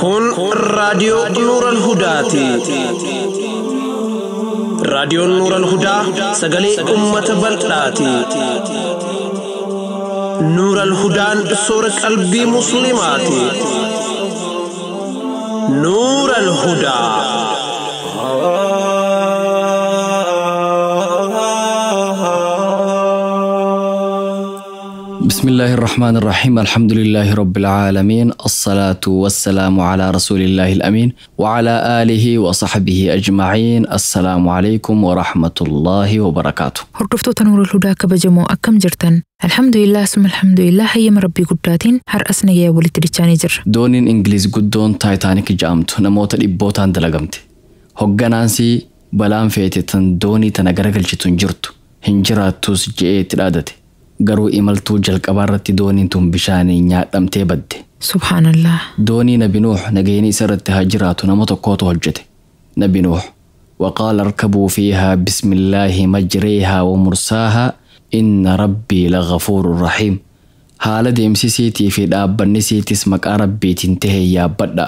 Kun raadiyoo Nuural Hudaati. Raadiyoon Nuural Hudaa sagalee uummata bal'aati. Nuural Hudaan soora qalbii Musliimaati. Nuural Hudaa. بسم الله الرحمن الرحيم، الحمد لله رب العالمين، الصلاة والسلام على رسول الله الأمين وعلى آله وصحبه أجمعين. السلام عليكم ورحمة الله وبركاته. Hordoftoota Nuurul Hudaa kabajamoo, akkam jirtan? Alhamdulillah, summa alhamdulillah, hayyama Rabbii guddaatiin har'as nagaya walitti dachaanii jirra. Dooniin Ingiliz guddoon Taayitaanik jedhamtu namoota dhibbootaan dalagamte. Hogganaansii balaan feete tan doonii tana garagalchitu hin jirtu, hin jiraattus je'ee itti dhaadate. Garuu imaltuu jalqabaa irratti dooniin tun bishaaniin nyaadhamtee badde. Subhaanallah. Doonii Nabi Nuux, nagayni isa irratti haa jiraatu, nama tokkootu hojjete. Nabi Nuux, وقال اركبوا فيها بسم الله مجريها ومرساها إن ربي لغفور رحيم. Haala deemsisiitii fi dhaabbanni siitis maqaa Rabbiitiin tahe yaabbadha.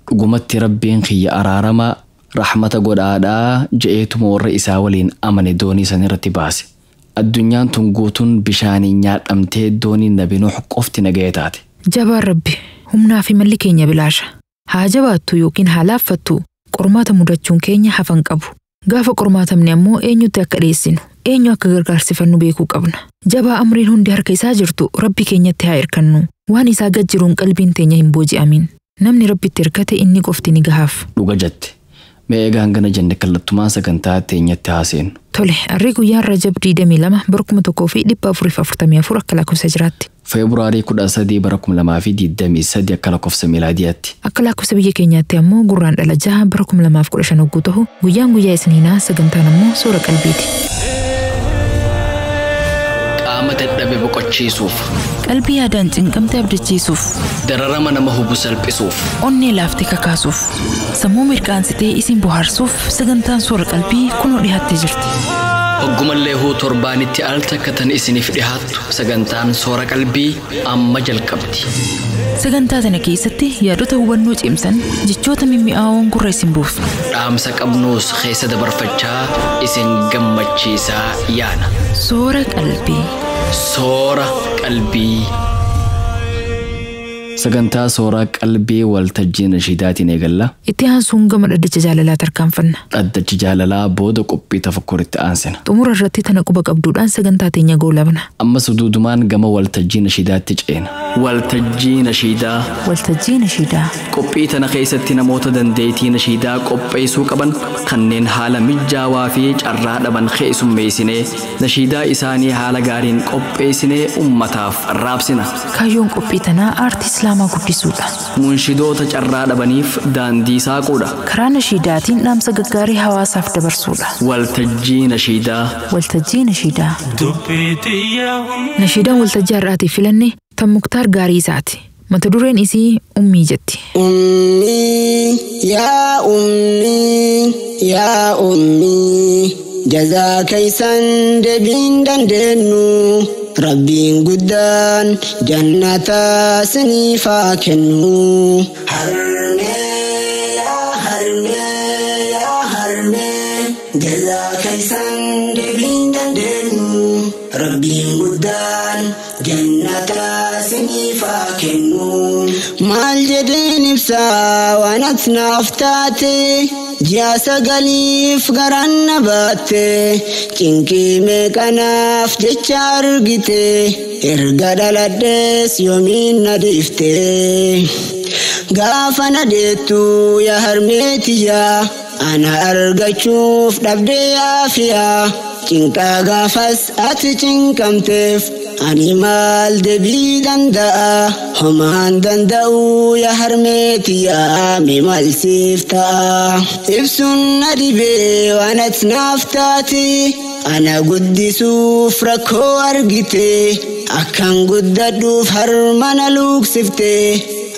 Dhugumatti Rabbiin kiyya araaramaa rahmata godhaadhaa je'eetuma warra isaa waliin amane doonii san irratti baase. Addunyaan tun guutuun bishaaniin nyaadhamtee dooniin Nabi Nuux qofti nagaya taate. Jabaan Rabbi, humnaa fi malli keenya bilaasha. Haa jabaattu yookiin haa laaffattu, qormaata mudachuun keenya hafan qabu. Gaafa qormaatamne ammoo eenyutti akka dhiyeessinu, eenyu akka gargaarsifannu beekuu qabna. Jabaa amriin hundi harka isaa jirtu Rabbi keenyatti haa hirkannu. Waan isaa gad jiruun qalbiin teenya hin booji'amin. Namni Rabbitti hirkate inni qofti ni gahaaf. Dhuga jette. Mee egaa hangana jenne, kallattumaan sagantaa teenyatti haaseenu. Tole, harri guyyaan Rajab 22 bara 1444 akka lakkoofsa jiraatti. Feebruaarii 13 bara 2023 akka lakkoofsa miilaadiyaatti. Akka lakkoofsa biyya keenyaatti ammoo Gurraandhala 6 bara 2015 hogguu ta'u, guyyaan guyyaa Isniinaa, sagantaan ammoo Soora Qalbiiti. Qaama dadhabe boqochiisuuf, Qalbii yaadaan cinqamte abdachiisuuf, dararama nama hubu salphisuuf, onnee laaftee kakaasuuf, sammuu mirqaansitee isin bohaarsuuf sagantaan Soora Qalbii kunoo dhiyaattee jirti. Hoggumallee huu torbaanitti al takka tan isiniif dhihaattu sagantaan Soora Qalbii amma jalqabdi. Sagantaa tana keessatti yaadota hubannoo cimsan, jechoota mimmi'aawoon gurra isin buufna. Dhaamsa qabnuus keessa dabarfachaa isin gammachiisaa yaana. Soora Qalbii. Soora Qalbii. Sagantaa Sooraa Qalbii waltajjii nashiidaatiin eegalla. Itti aansuun gama dhaddacha jaalalaa tarkaanfanna. Dhaddacha jaalalaa booda qophii tafakkuritti aansina. Xumura irratti tana quba qabduudhaan sagantaa teenya goolabna. Ammas duudumaan gama waltajjii nashiidaatti ceena. Waltajjii nashiidaa. Waltajjii nashiidaa. Qophii tana keessatti namoota dandeettii nashiidaa qopheessuu qaban, kanneen haala mijaawaa fi carraa dhaban keessummeessinee, nashiidaa isaanii haala gaariin qopheessinee ummataaf raabsina. Kaayyoon qophii tanaa aartii Islaamaa guddisuudha. Munshidoota carraa dhabaniif daandii saaquudha. Karaa nashiidaatiin dhaamsa gaggaarii hawaasaaf dabarsuudha. Waltajjii nashiidaa. Waltajjii nashiidaa. Nashiidaan waltajjii har'aatiif filanne tan Muktaar Gaarii isaati. Mata dureen isii Ummii jetti. أمي يا أمي يا أمي، جزا كيسان دبين دندنو، ربين قدان جنة سنيفا كنو. هرمي يا هرمي يا هرمي، جزا كيسان دبين دندنو، ربين قدان جنة سنيفا كنو. Maal jedheen ibsaa waan ati naaf taate? Ji'a 9f garaan na baatte, cinqii meeqanaaf jecha argite, erga dhaladhees yoomiin na dhiifte. Gaafa na deettu yaa harmeetiyyaa, ana argachuuf dhabdee yaafiyaa, cinqaa gaafas ati cinqamteef ani maal deebii danda'a? Homaan danda'u yaa harmeetiyyaa, mee maal siif ta'a? Ibsuun na dhibee waan ati naaf taate, ana guddisuuf rakkoo argite, akkan guddadhuuf harma na luuksifte.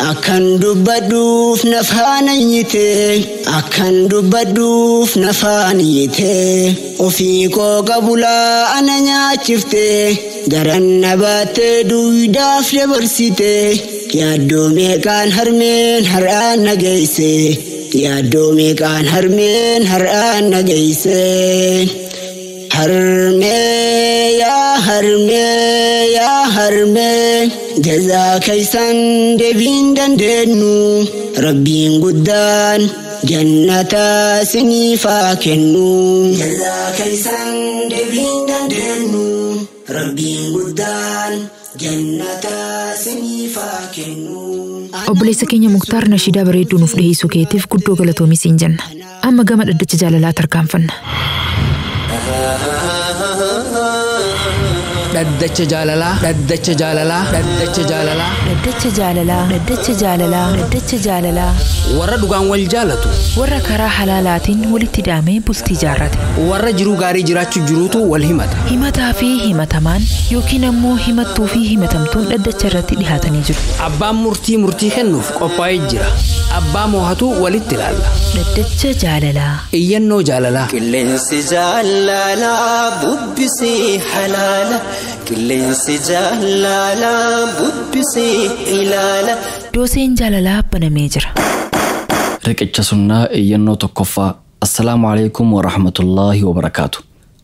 Akkan dubbadhuuf nafaan iyyite akkan dubbadhuuf nafaan iyyite ofii koo qabulaa ana nyaachifte garan na baattee duwidaaf dabarsite yaaddoo meeqaan harmeen har'aan na geesse yaaddoo meeqaan harmeen har'aan na geesse. Harmee yaa harmee yaa harmee jazaa keessan deebiin dandeenyu rabbiin guddaan jannata siniif haa kennu. Jazaa keessan deebiin dandeenyu rabbiin guddaan jannata siniif haa kennu. Obboleessa keenya Muktaar nashiidaa bareedduu nuuf dhiyeessuu keetiif guddoo galatoomii siin jenna. Amma gama dhaddacha jaalalaa tarkaanfanna. Dhaddacha jaalalaa, dhaddacha jaalalaa, dhaddacha jaalalaa. Dhaddacha jaalalaa, dhaddacha jaalalaa, dhaddacha jaalalaa. Warra dhugaan wal jaalatu. Warra karaa halaalaatiin walitti hidhamee bultii jaarrate. Warra jiruu gaarii jiraachuu jiruutu wal himata. Himataa fi himatamaan yookiin ammoo himattuu fi himatamtuun dhaddacha irratti dhihaatanii jiru. Abbaan murtii murtii kennuuf qophaa'ee jira. Abbaa moohatu walitti ilaalla. Dhaddacha jaalalaa. Iyyannoo jaalalaa. Qilleensi jaalalaa bubbisee halaala. Qilleensi jaalalaa bubbisee ilaala. Dooseen jaalalaa banamee jira. Riqicha sunnaa iyyannoo tokkoffaa. Assalaamu alaikum wa rahmatullaahi wa barakaatu.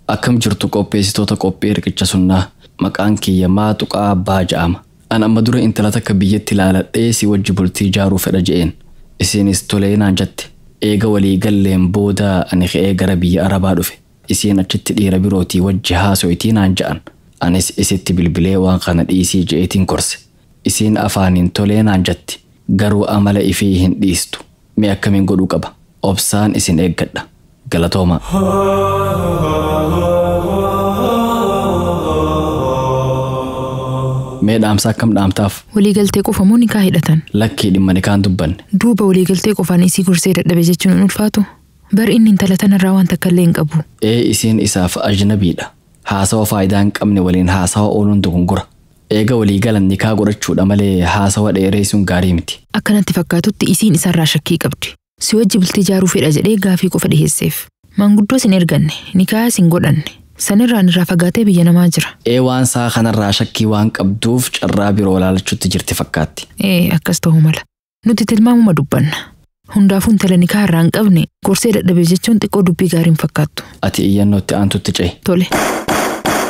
Akkam jirtu qopheessitoota qophii riqicha sunnaa. Maqaan kiyya Maaxuqaa Abbaa ja'ama. An amma dura intala takka biyyatti ilaaladhee si wajji bultii ijaaruu fedha je'een. Isiinis tolee naan jette. Eega walii galleen booda ani ka'ee gara biyya Arabaa dhufe. Isiin achitti dhiira birootii wajji haaso'itii naan ja'an. Anis isitti bilbilee waan kana dhiisii je'eetiin korse. Isiin afaaniin tolee naan jatti. Garuu amala ifii hin dhiistu. Mee akkamiin godhuu qaba? Obsaan isin eeggadha. Galatoomaa. Mee dhaamsa akkam dhaamtaaf? Waliigaltee qofa moo nikaa hidhatan? Lakkii dhimma nikaan dubbanne. Duuba waliigaltee qofaan isii gorsee dadhabe jechuun hin ulfaatu? Bar inni intala tanarraa waan takka illee hin qabu. Ee isiin isaaf ajnabiidha. Haasawa faayidaa hin qabne waliin haasawa ooluun dogongora. Eega walii galan nikaa godhachuudha malee haasawa dheereessuun gaarii miti. Akkanatti fakkaatutti isiin isarraa shakkii qabdi. Si wajji bultii ijaaruu fedha jedhee gaafii qofa dhiheesseef. Maanguddoo sin erganne, nikaa sin godhanne. Sanirraan irraa fagaatee biyya namaa jira. Ee waan isaa kanarraa shakkii waan qabduuf carraa biroo ilaalachuutti jirti fakkaatti. Ee akkas ta'uu mala. Nuti tilmaamuma dubbanna. Hundaafuu intala nikaa irraa hin qabne gorsee dadhabe jechuun xiqqoo dubbii gaarii hin fakkaattu. Ati iyyannootti aantutti ce'i. Tole.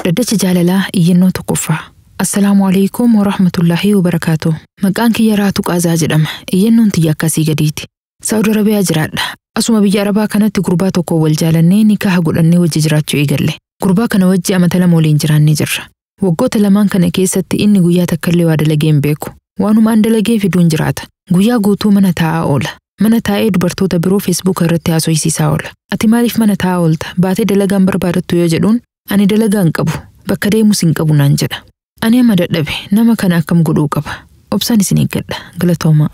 Dhaddacha jaalalaa iyyannoo tokkoffaa. Assalaamu alaikum wa rahmatullaahi wa barakaatu. Maqaan kiyya Raatuu Qaazaa jedhama. Iyyannoon tiyya akkasii gadiiti. Saawud Arabiyaa jiraadha. Asuma biyya Arabaa kanatti gurbaa tokko wal jaalannee nikaha godhannee wajji jiraachuu eegalle. Gurbaa kana wajji amata 2 waliin jiraannee jirra. Waggoota 2 kana keessatti inni guyyaa takka illee waa dalagee hin beeku. Waanuma an dalagee fiduun jiraata. Guyyaa guutuu mana taa'aa oola. Mana taa'ee dubartoota biroo Feesbuuk irratti haasofsiisaa oola. Ati maaliif mana taa'aa oolta? Baatee dalagaan barbaadattu yoo jedhuun ani dalagaa hin qabu. Bakka deemus hin qabu naan jedha. Ani amma dadhabe nama kana akkam godhuu qaba? Obsaan isin eeggadha. Galatoomaa.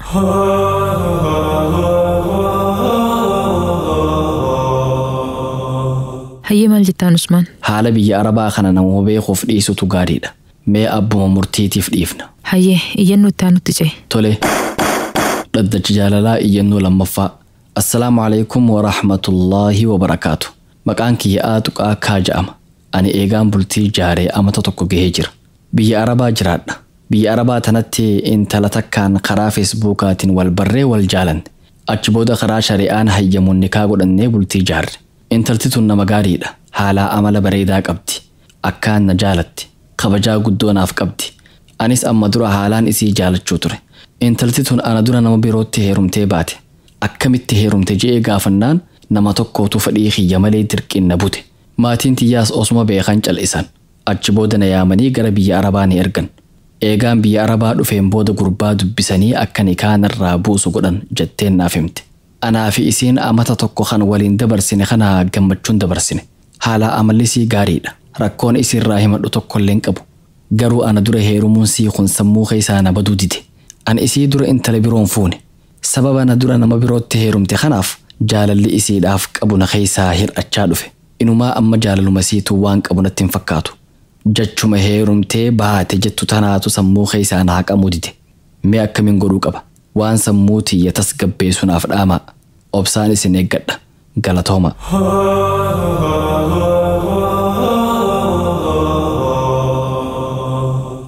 Hayyee maal jettaan Usmaan? Haala biyya Arabaa kana nama beekuuf dhiisutu gaariidha. Mee abbuma murtiitiif dhiifna. Hayyee iyyannoo itti aanutti ce'e. Tole. Dhaddacha jaalalaa iyyannoo lammaffaa. Assalaamu alaikum wa rahmatullaahi wa barakaatu. Maqaan kiyya Aaxuqaa Kaa ja'ama. Ani eegaan bultii jaaree amata 1 gahee jira. Biyya Arabaa jiraadha. Biyya Arabaa tanatti intala takkaan karaa Feesbuukaatiin wal barree wal jaalanne. Achi booda karaa shari'aan hayyamuun nikaa godhannee bultii jaarre. Intalti tun nama gaariidha. Haalaa amala bareedaa qabdi. Akkaan na jaalatti. Kabajaa guddoo naaf qabdi. Anis amma dura haalaan isii jaalachuu ture. Intalti tun ana dura nama birootti heerumtee baate. Akkamitti heerumte je'ee gaafannaan nama tokkootu fedhii kiyya malee dirqiin na bute. Maatiin tiyyaas osuma beekan cal'isan. Achi booda na yaamanii gara biyya Arabaa ni ergan. Eegaan biyya Arabaa dhufeen booda gurbaa dubbisanii akka nikaa narraa buusu godhan jetteen naaf himte. Anaa fi isiin amata 1 kan waliin dabarsine kana gammachuun dabarsine. Haala amallisii gaariidha. Rakkoon isiirraa himadhu tokkollee hin qabu. Garuu ana dura heerumuun sii kun sammuu keessaa na baduu dide. An isii dura intala biroon fuune. Sababa ana dura nama birootti heerumte kanaaf jaalalli isiidhaaf qabu na keessaa hir'achaa dhufe. Inumaa amma jaalaluma siituu waan qabu natti hin fakkaatu. Jechuma heerumtee baate jettu tanaatu sammuu keessaa na haqamuu dide. Mee akkamiin godhuu qaba? Waan sammuu tiyya tasgabbeessu naaf dhaamaa. Obsaan isin eeggadha. Galatooma.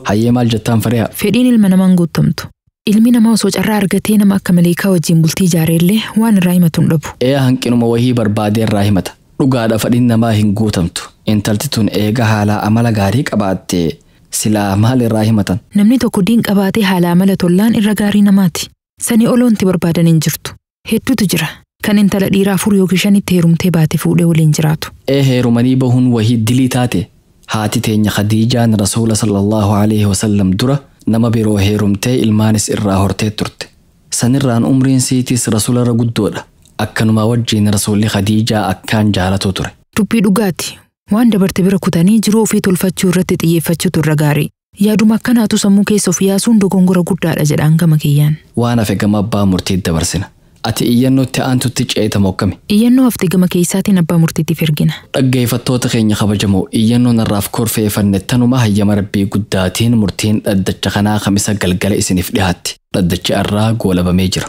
Hayyee maal jettaan Fariyaa? Fedhiin ilma namaan guutamtu. Ilmi namaa osoo carraa argatee nama akka maleekaa wajjin bultii ijaareellee waan irraa himatu hin dhabu. Ee hanqinuma wahii barbaadee irraa himata. Dhugaadha fedhiin namaa hin guutamtu. Intalti tun eega haalaa amala gaarii qabaatte silaa maal irraa himatan? Namni tokko diin qabaatee haala amala tollaan irra gaarii namaati. Sanii oloonti barbaadan hin jirtu. Hedduutu jira. Kan intala dhiiraa afur yookiin shanitti heerumtee baate fuudhee waliin jiraatu. Ee heerumanii bahuun wahii dilii taate haati teenya Khadiijaan Rasuula sallallahu alaihi wasallam dura nama biroo heerumtee ilmaanis irraa hortee turte. Sanirraan umriin siitis Rasuularra guddoodha. Akkanumaa wajjiin Rasuulli Khadiijaa akkaan jaalatu ture. Dubbii dhugaati. Waan dabarte bira kutanii jiruu ofii tolfachuu irratti xiyyeeffachuutu irra gaarii. Yaaduma akkanaatu sammuu keessa of yaasuun dogongora guddaadha jedhaan gama kiyyaan. Waan hafe gama abbaa murtiitti dabarsina. Ati iyyannootti aantutti ceeta mokkami. Iyyannoo hafte gama keessaatiin abbaa murtiitiif ergina. Dhaggeeffattoota keenya kabajamoo iyyannoon har'aaf korfeeffanne tanuma hayyama rabbii guddaatiin murtiin dhaddacha kanaa kamisa galgala isiniif dhiyaatti. Dhaddachi har'aa goolabamee jira.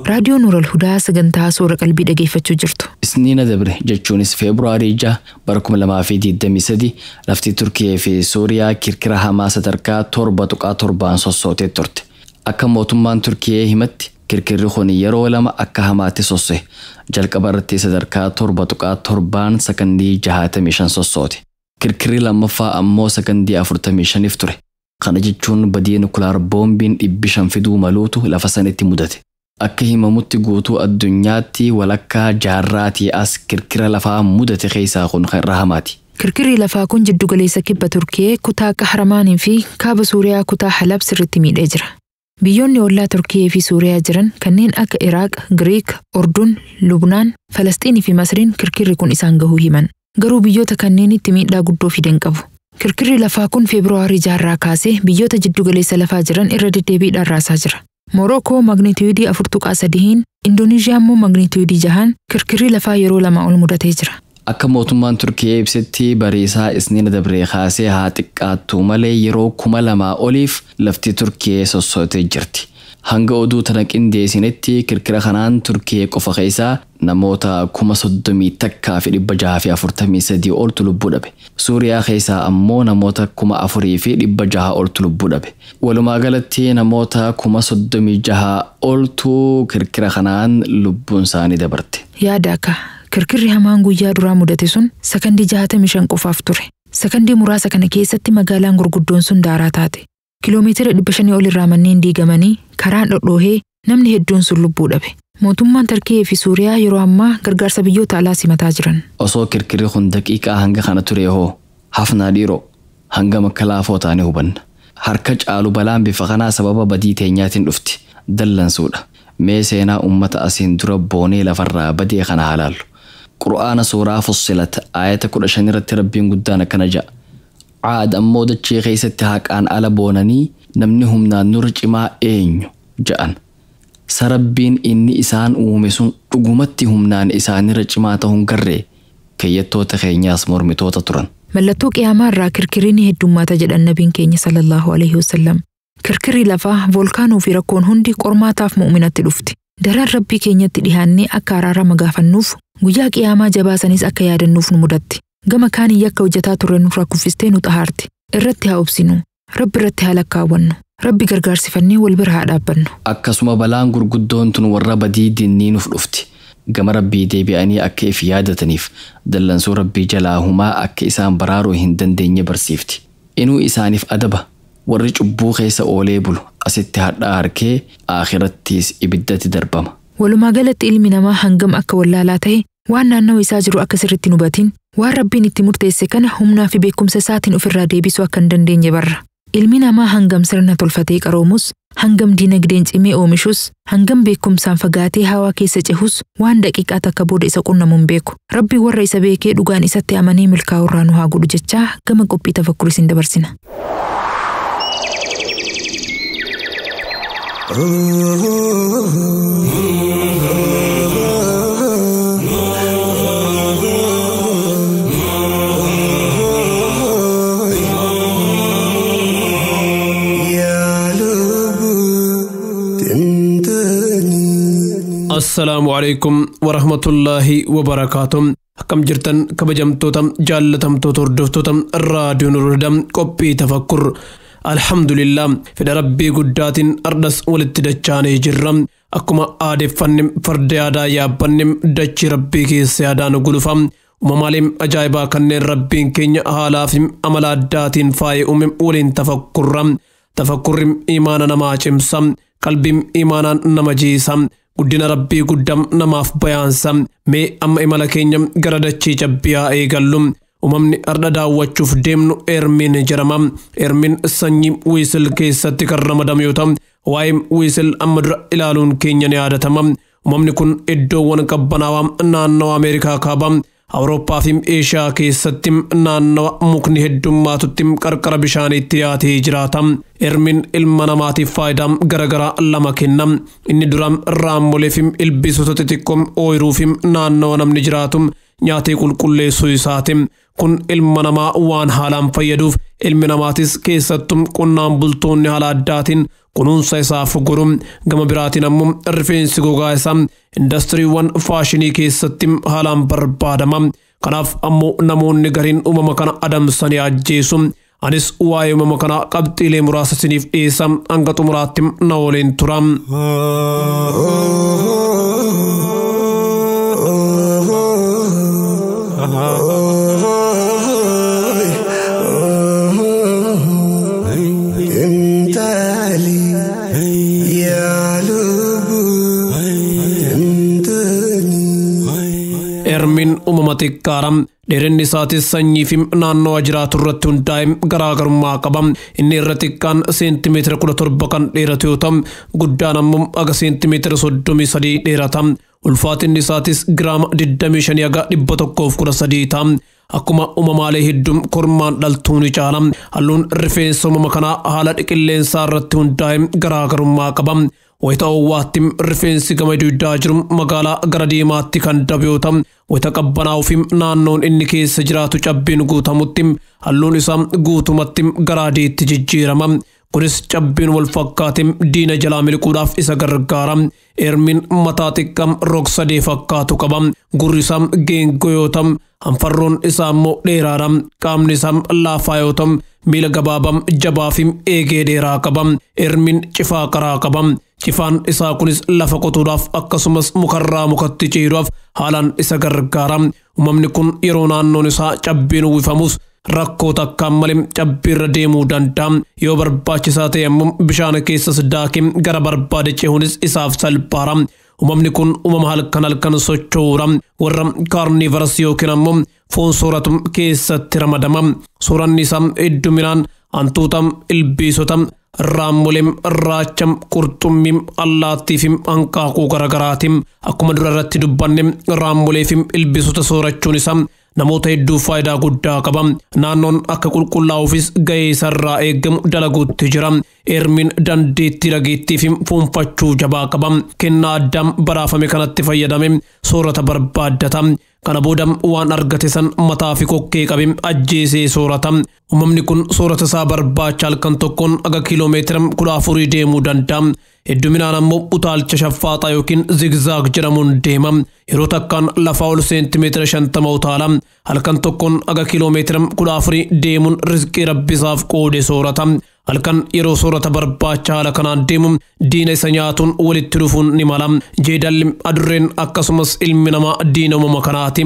Raadiyoo Nuural Hudaa sagantaa soora qalbii dhageeffachuu jirtu. Isniina dabre jechuunis Feebruaarii 6 bara 2023 lafti Turkiyee fi Suuriyaa kirkira hamaa sadarkaa 7.7 sossootee turte. Akka mootummaan Turkiyee himatti kirkirri kun yeroo lama akka hamaatti sosso'e. Jalqaba irratti sadarkaa 7.7 sakandii 65 sossoote. Kirkirri lammaffaa ammoo sakandii 45 ture. Kana jechuun badii nukulaar boombiin 500 fiduu maluutu lafa sanitti mudate. Akka himamutti guutuu addunyaatti walakkaa jaarraatii as kirkira lafaa mudate keessaa kun kan irra hamaati. Kirkirri lafaa kun jiddugaleessa kibba Turkiyee kutaa Qahramaanii fi kaaba Suuriyaa kutaa Halab sirriitti miidhee jira. Biyyoonni ollaa Turkiyee fi Suuriyaa jiran kanneen akka Iraaq, Giriik, Ordun, Lubnaan, Falasxiinii fi Masriin kirkirri kun isaan gahuu himan. Garuu biyyoota kanneenitti miidhaa guddoo fidan qabu. Kirkirri lafaa kun Feebruaarii jaarraa kaasee biyyoota jiddugaleessa lafaa jiran irra deddeebiidhaan raasaa jira. Morookoo magnitiyuudii 4.3, Indoneezhiyaa immoo magnitiyuudii 6 kirkirri lafaa yeroo lama ol mudatee jira. Akka mootummaan Turkiyee ibsetti bariisaa isniina dabree kaasee haa xiqqaattu malee yeroo 2000 oliif lafti Turkiyee sossootee jirti. Hanga oduu tana qindeessinetti kirkira kanaan Turkiyee qofa keessaa namoota 31,643 oltu lubbuu dhabe. Suuriyaa keessaa ammoo namoota 4,600 oltu lubbuu dhabe. Walumaa galatti namoota 36,000 oltu kirkira kanaan lubbuun isaanii dabarte. Yaada akka kirkirri hamaan guyyaa duraa mudate sun sakandii 65 qofaaf ture. Sakandii muraasa kana keessatti magaalaan gurguddoon sun daaraa taate. Kiiloomeetira 500 ol irraa manneen diigamanii karaan dhodhoohee namni hedduun sun lubbuu dhabe. Mootummaan Turkiyee fi Suuriyaa yeroo ammaa gargaarsa biyyoota alaa simataa jiran. Osoo kirkirri kun daqiiqaa hanga kana ture hoo hafnaa dhiiroo hangam akka laafoo taane hubanna. Harka caalu balaan bifa kanaa sababa badii teenyaatiin dhufti. Dallansuudha. Mee seenaa uummata asiin dura boonee lafarraa badee kana haa laallu. Qur'aana suuraa Fussilat aayata 15 irratti Rabbiin guddaan akkana ja'a. Caad ammoo dachee keessatti haqaan ala boonanii namni humnaan nurra cimaa eenyu ja'an. Sarabbiin inni isaan uume sun dhugumatti humnaan isaanirra cimaa ta'uun garree keeyyattoota keenyaas mormitoota turan. Mallattoo qiyaamaa irraa kirkirri ni heddummaata jedhan nabiin keenya sallallahu alaihi wasallam. Kirkirri lafaa, voolkaanoo fi rakkoon hundi qormaataaf mu'uminatti dhufti. Daran rabbii keenyatti dhihaannee akka araarama gaafannuuf guyyaa qiyaamaa jabaasanis akka yaadannuuf nu mudatti. Gama kaaniin yakka hojjetaa turre nurraa kuffistee nu xahaarti. Irratti haa obsinu. Rabbi irratti haa lakkaawwannu. Rabbi gargaarsifannee wal bira haa dhaabbannu. Akkasuma balaan gurguddoon tun warra badii dinniinuuf dhufti. Gama rabbii deebi'anii akka if yaadataniif dallansuu rabbii jalaa humaa akka isaan baraaruu hin dandeenye barsiifti. Inuu isaaniif adaba. Warri cubbuu keessa oolee bulu asitti hadhaa harkee akhirattiis ibiddatti darbama. Walumaa galatti ilmi namaa hangam akka wallaalaa ta'e waan naannawa isaa jiru akka sirriitti hin hubatin waan rabbiin itti murteesse kana humnaa fi beekumsa isaatiin ofirraa deebisuu akka hin dandeenye barra. Ilmi namaa hangam sirna tolfatee qaroomus, hangam diinagdeen cimee oomishus, hangam beekumsaan fagaatee hawaa keessa cehus waan daqiiqaa takka booda isa qunnamu hin beeku. Rabbi warra isa beekee dhugaan isatti amanee milkaa'urraa nu haa godhu jechaa gama qophii tafakkur isin dabarsina. Assalaamu alaikum warahmatullaahi wabarakaatu. Akkam jirtan kabajamtoota jaallatamtoota hordoftoota raadiyoo Nuur Hudaa qophii tafakkur. Alhamdulillah fedha rabbii guddaatiin ardhas walitti dachaanee jirra. Akkuma aadeeffanne farda yaadaa yaabbanne dachii rabbii keessa yaadaan gulufa. Uumamaalee ajaa'ibaa kanneen rabbiin keenya haalaa fi amala addaatiin faayee uume waliin tafakkurra. Tafakkurri imaana namaa cimsa. Qalbiin imaanaan nama jiisa. Guddina rabbii guddaa namaaf bayaansa. Mee amma imala keenya gara dachii cabbiyaa eegallu. Uumamni ardha daawwachuuf deemnu Ermiin jedhama. Ermiin sanyii weasel keessatti kan ramadamu yoo ta'u, waa'ee weasel amma dura ilaaluun keenya ni yaadatama. Uumamni kun iddoowwan qabbanaawaa naannawa Ameerikaa kaabaa, Awurooppaa fi Eeshiyaa keessatti naannawa mukni heddummaatutti qarqara bishaaniitti dhiyaatee jiraata. Ermiin ilma namaatiif faayidaa garaagaraa lama kenna. Inni dura raammolee fi ilbiisota xixiqqoo ooyiruu fi naannawa namni jiraatu nyaatee qulqulleessuu isaati. Kun ilma namaa waan haalaan fayyaduuf ilmi namaatis keessattuu qonnaan bultoonni haala addaatiin kunuunsa isaaf godhu. Gama biraatiin ammoo rifeensi gogaa isaa indastiriiwwan faashinii keessatti haalaan barbaadama. Kanaaf ammoo namoonni gariin uumama kana adamsanii ajjeesu. Anis waa'ee uumama kanaa qabxiilee muraasa isiniif dhiyeessa hanga xumuraatti na waliin tura. Ermiin uumama xiqqaadha. Dheerinni isaatis sanyii fi naannoo jiraatu irratti hundaa'e garaagarummaa qaba. Inni irra xiqqaan seentimeetira 17 kan dheeratu yoo ta'u, guddaan ammoo aga seentimeetira 33 dheerata. Ulfaatinni isaatis giraama 25 haga 113 ta'a. Akkuma uumamaalee hedduun kormaan dhaltuu ni caala. Halluun rifeensa uumama kanaa haala qilleensaa irratti hundaa'e garaagarummaa qaba. Wayita oowwaatti rifeensi gama dugdaa jiru magaalaa gara diimaatti kan dabu yoo ta'u, wayita qabbanaa'uu fi naannoon inni keessa jiraatu cabbiin guutamutti halluun isaa guutumatti gara adiitti jijjiirama. Kunis cabbiin wal fakkaatee diina jalaa miliquudhaaf isa gargaara. Ermiin mataa xiqqaa rog-sadee fakkaatu qaba. Gurri isaa geengoo yoo ta'u, hanfarroon isaa immoo dheeraadha. Qaamni isaa laafaa yoo ta'u, miila gabaabaa jabaa fi eegee dheeraa qaba. Ermiin cifaa qaraa qaba. Cifaan isaa kunis lafa qotuudhaaf akkasumas mukarraa mukatti ciiruudhaaf haalaan isa gargaara. Uumamni kun yeroo naannoon isaa cabbiin uwwifamus rakkoo takkaan malee cabbiirra deemuu danda'a. Yoo barbaachisaa ta'e ammoo bishaan keessas daakee gara barbaade cehuunis isaaf salphaadha. Uumamni kun uumama halkan halkan socho'uudha. Warra kaarniivaras yookiin ammoo foon sooratu keessatti ramadama. Sooranni isaa hedduminaan hantuuta, ilbiisota, raammolee, raacha, qurxummii, allaattii fi hanqaaquu garaagaraati. Akkuma dura irratti dubbanne raammolee fi ilbiisota soorachuun isaa namoota hedduuf faayidaa guddaa qaba. Naannoon akka qulqullaa'uufis gahee isarraa eegamu dalaguutti jira. Ermiin dandeettii dhageettii fi fuunfachuu jabaa qaba. Kennaa addaa baraafame kanatti fayyadame soorata barbaaddata. Kana booda waan argate san mataa fi kokkee qabe ajjeesee soorata. Uumamni kun soorata isaa barbaacha halkan tokkoon aga kiiloomeetira 14 deemuu danda'a. Hedduminaan ammoo utaalcha shaffaaxaa yookiin zigzaag jedhamuun deema. Yeroo takkaan lafaa ol seentimeetira 50 utaala. Halkan tokkoon aga kiiloomeetira 14 deemuun rizqii rabbisaaf qoode soorata. Halkan yeroo soorata barbaacha haala kanaan deemu diina isa nyaatuun walitti dhufuun ni mala. Jeedalli adurreen akkasumas ilmi namaa diina uumama kanaati.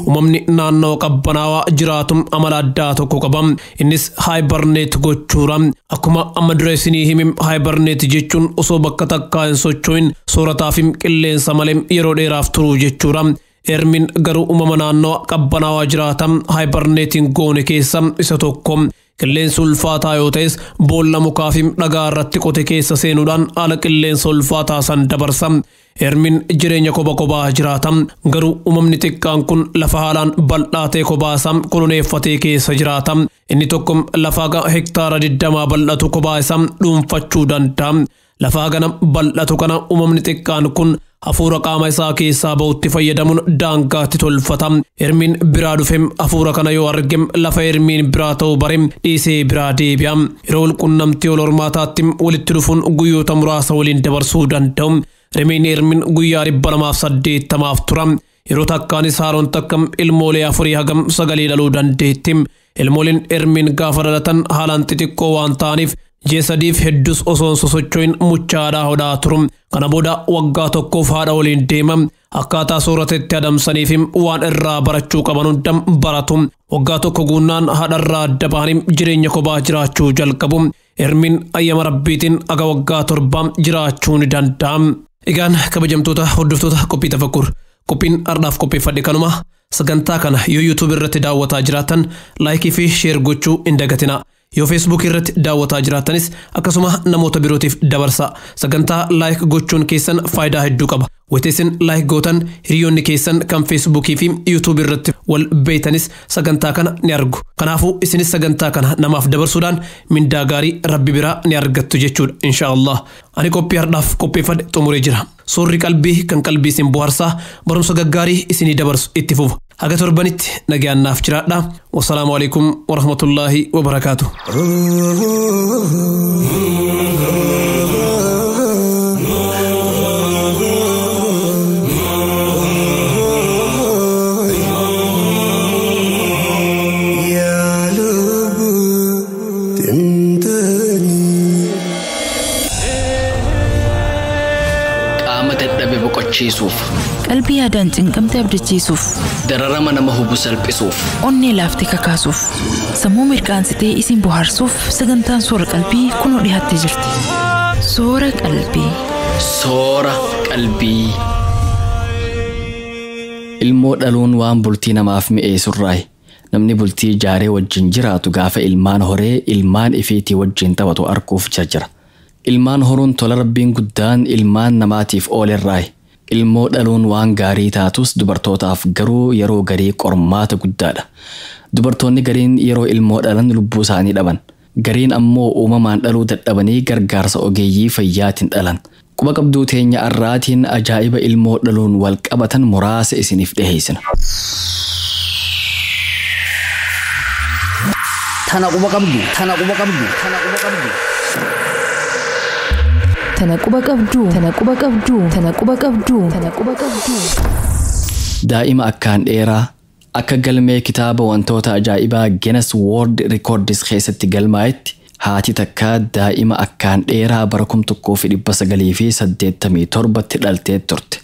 Uumamni naannoo qabbanaawaa jiraatu amala addaa tokko qaba. Innis haayibarneet gochuudha. Akkuma amma dura isinii hime haayibarneet jechuun osoo bakka takkaa hin socho'in soorataa fi qilleensa malee yeroo dheeraaf turuu jechuudha. Ermiin garuu uumama naannoo qabbanaawaa jiraata haayibarneetiin goone keessa isa tokko. Qilleensi ulfaataa yoo ta'es boolla mukaa fi dhagaa irratti qote keessa seenuudhaan haala qilleensa ulfaataa san dabarsa. Ermiin jireenya kopha kophaa jiraata. Garuu uumamni xiqqaan kun lafa haalaan bal'aa ta'e kophaa isaa koloneeffatee keessa jiraata. Inni tokko lafa hektaara 20 bal'atu kophaa isaa dhuunfachuu danda'a. Lafaa gana bal'atu kana uumamni xiqqaan kun hafuura qaama isaa keessaa ba'utti fayyadamuun daangaatti tolfata. Hirmiin biraa dhufem hafuura kana yoo argem lafa hirmiin biraa ta'uu barem dhiisee biraa deebi'a. Yeroo walqunnamtii wal hormaataatti walitti dhufuun guyyoota muraasa waliin dabarsuu danda'u. Rimeen hirmiin guyyaa 280 tura. Yeroo takkaanis haaroon takka ilmoolee 4 hagam sagalee dhaluu dandeetti. Ilmooleen hirmiin gaafa dhalatan haalaan xixiqqoo waan ta'aniif ji'a 3 hedduus osoo sosocho'in muchaadhaa hodhaa turu. Kana booda waggaa 1 haadha waliin deema. Akkaataa soorata itti adamsaniif waan irraa barachuu qaban hunda baratu. Waggaa 1 guunnaan haadharraa adda bahanii jireenya kophaa jiraachuu jalqabu. Hirmiin ayyama rabbiitiin aga waggaa 7 jiraachuu ni danda'a. Egaan kabajamtoota hordoftoota qophii tafakkur qophiin har'aaf qopheeffadhe kanuma. Sagantaa kana yoo YouTube irratti daawwataa jiraattan laayikii fi sheer gochuu hin dagatina. Yoo Facebook irratti daawwataa jiraatanis akkasuma namoota birootiif dabarsa. Sagantaa laayik gochuun keessan faayidaa hedduu qaba. Wayita laayik gootan hiriyoonni keessan kan Facebookii fi YouTube irratti wal beeytanis sagantaa kana ni argu. Kanaafuu isinis sagantaa kana namaaf dabarsuudhaan mindaa gaarii Rabbi biraa ni argattu jechuudha inshaallah. Ani qophii har'aaf qopheeffadhe xumuree jira. Suurri qalbii kan qalbii isin bohaarsaa barumsa gaggaarii isinii dabarsu itti fufa. Haga torbanitti nagaan naaf jiraadha. Wassalaamu alaikum warahmatullaahi wabarakaatu. Qaama dadhabe boqochiisuuf. Qalbii yaadaan cinqamte abdachiisuuf. Dararama nama hubu salphisuuf. Onnee laaftee kakaasuuf. Sammuu mirqaansitee isin bohaarsuuf sagantaan soora qalbii kunoo dhiyaattee jirti. Soora qalbii. Soora qalbii. Ilmoo dhaluun waan bultii namaaf mi'eessurraayi. Namni bultii jaaree wajjin jiraatu gaafa ilmaan horee ilmaan ifiitii wajjin taphatu arguuf jira. Ilmaan horuun tola rabbiin guddaan ilmaan namaatiif oolerraayi. Ilmoo dhaluun waan gaarii taatus dubartootaaf garuu yeroo garii qormaata guddaadha. Dubartoonni gariin yeroo ilmoo dhalan lubbuu isaanii dhaban. Gariin ammoo uumamaan dhaluu dadhabanii gargaarsa ogeeyyii fayyaatiin dhalan. Quba qabduu teenya arraatiin ajaa'iba ilmoo dhaluun wal qabatan muraasa isiniif dhiheessina. Tana quba qabdu. Tana quba qabdu. Tana quba qabdu. Tana quba qabdu. Tana quba qabdu. Tana quba qabdu. Tana quba qabdu. Daa'ima akkaan dheeraa akka galmee kitaaba wantoota ajaa'ibaa Guinness World Records keessatti galmaa'etti haati takka daa'ima akkaan dheeraa bara 1987tti dhaltee turte.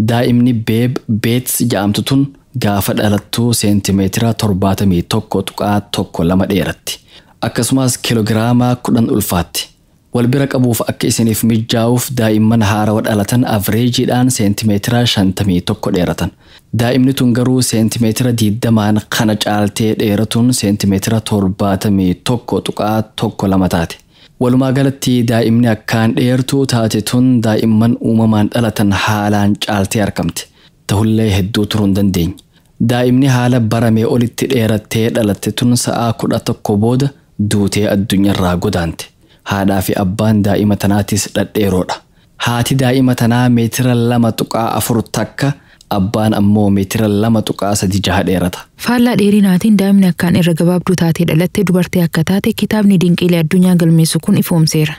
Daa'imni Beeb Beets jedhamtu tun gaafa dhalattuu seentimeetira 71.12 dheeratti. Akkasumas kiiloogiraama 10 ulfaatti. Wal bira qabuuf akka isiniif mijaa'uuf daa'imman haarawa dhalatan avreejiidhaan seentimeetira 51 dheeratan. Daa'imni tun garuu seentimeetira 20 kana caaltee dheeratuun seentimeetira 71.12 taate. Walumaa galatti daa'imni akkaan dheertuu taate tun daa'imman uumamaan dhalatan haalaan caaltee argamte. Ta'ullee hedduu turuu hin dandeenye. Daa'imni haala baramee olitti dheerattee dhalatte tun sa'aa 11 booda duutee addunyaarraa godaante. Haadhaa fi abbaan daa'ima tanaatis dhadheeroodha. Haati daa'ima tanaa meetira 2.4 takka, abbaan ammoo meetira 2.36 dheerata. Faallaa dheerinaatiin daa'imni akkaan irra gabaabduu taatee dhalatte dubartii akka taate kitaabni dinqiilee addunyaa galmeessu kun ifoomseera.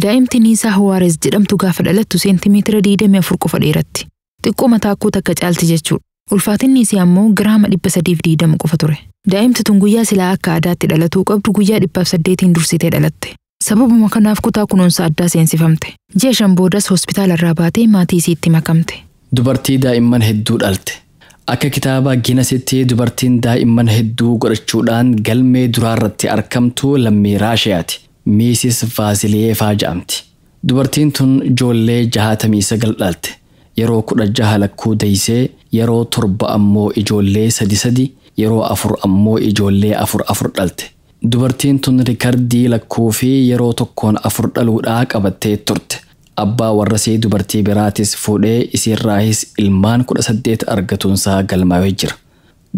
Daa'imti Niisaa Huwaares jedhamtu gaafa dhalattu seentimeetira 24 qofa dheeratti. Xiqqoo mataa takka caalti jechuudha. Ulfaatinni isii ammoo giraama 320 qofa ture. Daa'imti tun guyyaa silaa akka aadaatti dhalatuu qabdu guyyaa 108 dursitee dhalatte. Sababuma kanaaf kutaa kunuunsa addaa seensifamte. Ji'a 5 boodas hospitaala irraa baatee maatii isiitti makamte. Dubartii daa'imman hedduu dhalte. Akka kitaaba Guinnessitti dubartiin daa'imman hedduu godhachuudhaan galmee duraarratti argamtu lammii Raashiyaati. Miisis Vaasiliyeefaa jedhamti. Dubartiin tun ijoollee 69 dhalte. Yeroo 16 lakkuu deessee, yeroo 7 ammoo ijoollee 3 yeroo 4 ammoo ijoollee 4 4 dhalte. Dubartiin tun rikardii lakkuu fi yeroo tokkoon 4 dhaluudhaa qabattee turte. Abbaa warrasee dubartii biraatis fuudhee isiirraahis ilmaan 18 argatuunsaa galmaa'ee jira.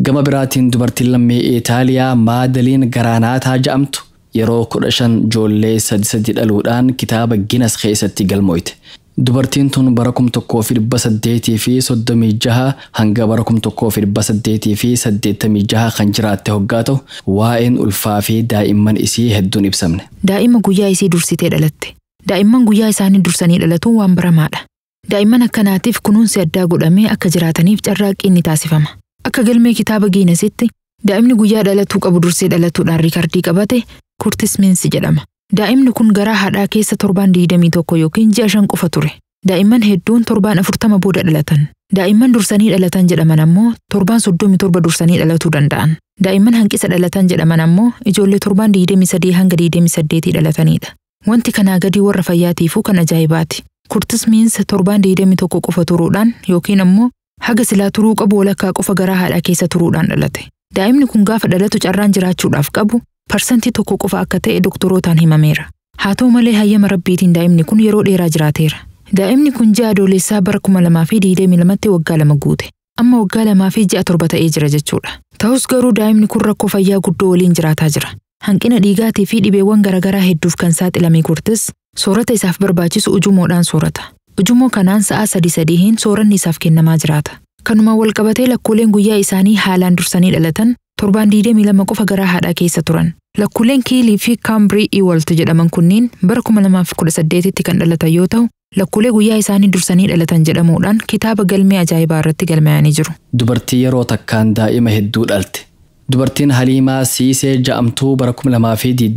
Gama biraatiin dubartiin lammii Itaaliyaa Maadaliin Garaanaataa jedhamtu yeroo 15 ijoollee 3 dhaluudhaan kitaaba Guinness keessatti galmooyte. Dubartiin tun bara 1836 hanga bara 1886 kan jiraatte hoggaa ta'u waa'een ulfaa fi daa'imman isii hedduun ibsamne. Daa'ima guyyaa isii dursitee dhalatte. Daa'imman guyyaa isaanii dursanii dhalatuun waan baramaadha. Daa'imman akkanaatiif kunuunsi addaa godhamee akka jiraataniif carraaqqiin ni taasifama. Akka galmee kitaaba Giinesitti daa'imni guyyaa dhalatuu qabu dursee dhalatuudhaan riikardii qabate Kurtis Miinsi jedhama. Daa'imni kun garaa haadhaa keessa torbaan 21 yookiin ji'a 5 qofa ture. Daa'imman hedduun torbaan 40 booda dhalatan. Daa'imman dursanii dhalatan jedhaman ammoo torbaan 37 dursanii dhalatuu danda'an. Daa'imman hanqisa dhalatan jedhaman ammoo ijoollee torbaan 23 hanga 28 dhalatanidha. Wanti kanaa gadii warra fayyaatiifuu kan ajaa'ibaati. Kurtis Miinsi torbaan 21 qofa turuudhaan yookiin ammoo haga silaa turuu qabu walakkaa qofa garaa haadhaa keessa turuudhaan dhalate. Daa'imni kun gaafa dhalatu carraan jiraachuudhaaf qabu 1% qofa akka ta'e doktorootaan himameera. Haa ta'u malee hayyama rabbiitiin daa'imni kun yeroo dheeraa jiraateera. Daa'imni kun ji'a adoolessaa bara 2022tti waggaa 2 guute. Amma waggaa 2 fi ji'a 7 ta'ee jira jechuudha. Ta'us garuu daa'imni kun rakkoo fayyaa guddoo waliin jiraataa jira. Hanqina dhiigaatii fi dhibeewwan garaagaraa hedduuf kan saaxilame Kurtis soorata isaaf barbaachisu ujummoodhaan soorata. Ujummoo kanaan sa'a 3-3 sooranni isaaf kennamaa jiraata. Kanumaan walqabatee lakkooleen guyyaa isaanii haalaan dursanii dhalatan torbaan 22 qofa garaa haadhaa keessa turan. Lakkuuleen Kiilii fi Kaambirii Iwalt jedhaman kunniin bara 2018tti kan dhalatan yoo ta'u, lakkuulee guyyaa isaanii dursanii dhalatan jedhamuudhaan kitaaba galmee ajaa'ibaa irratti galmaa'anii jiru. Dubartii yeroo takkaan daa'ima hedduu dhalte. Dubartiin Haliimaa Siisee ja'amtuu bara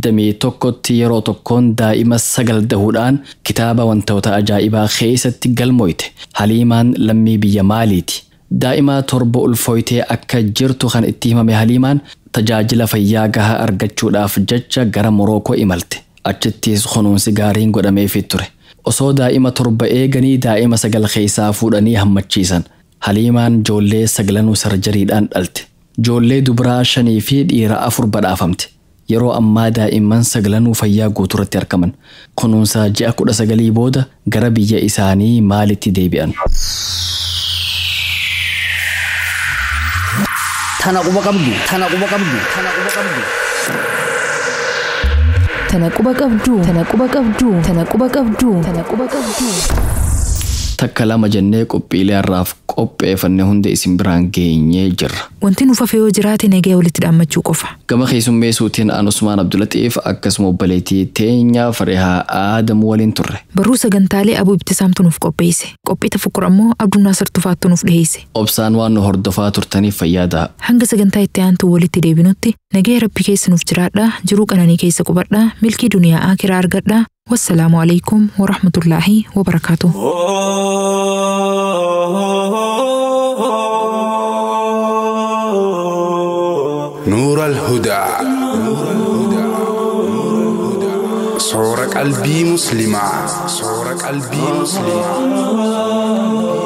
2021tti yeroo tokkoon daa'ima 9 dahuudhaan kitaaba wantoota ajaa'ibaa keessatti galmooyte. Haliimaan lammii biyya Maaliiti. Daa'ima 7 ulfooytee akka jirtu kan itti himame Haliimaan tajaajila fayyaa gahaa argachuudhaaf jecha gara Morookoo imalte. Achittis kunuunsi gaariin godhameefii ture. Osoo daa'ima 7 eeganii daa'ima 9 keessaa fuudhanii hammachiisan. Haliimaan ijoollee 9 sarjariidhaan dhalte. Ijoollee dubaraa 5 fi dhiira 4 badhaafamte. Yeroo ammaa daa'imman 9 fayyaa guutuurratti argaman. Kunuunsa ji'a 19 booda gara biyya isaanii Maalitti deebi'an. Tana quba qabdu. Tana quba qabdu. Tana quba qabdu. Tana quba qabdu. Tana quba qabdu. Tana quba qabdu. Tana quba qabdu. Takka lama jennee qophiilee har'aaf qopheeffanne hunda isin biraan geenyee jirra. Wanti nuuf hafe yoo jiraate nagaya walitti dhaammachuu qofa. Gama keessummeessuutiin an Usmaan Abdulatiif akkasuma obboleettii teenya Farihaa Aadamu waliin turre. Barruu sagantaalee Abuu Ibtisaamtu nuuf qopheesse. Qophii tafakkur ammoo Abdunnaasir Tufaattu nuuf dhiheesse. Obsaan waan nu hordofaa turtaniif fayyaada. Hanga sagantaa itti aantu walitti deebinutti nagaya rabbi keessa nuuf jiraadhaa, jiruu qananii keessa qubadhaa, milkii duniyaa akiraa argadhaa. Wassalaamu alaikum warahmatullaahi wabarakaatuh. نور الهدى صورة قلبي مسلمة. صورة قلبي مسلمة.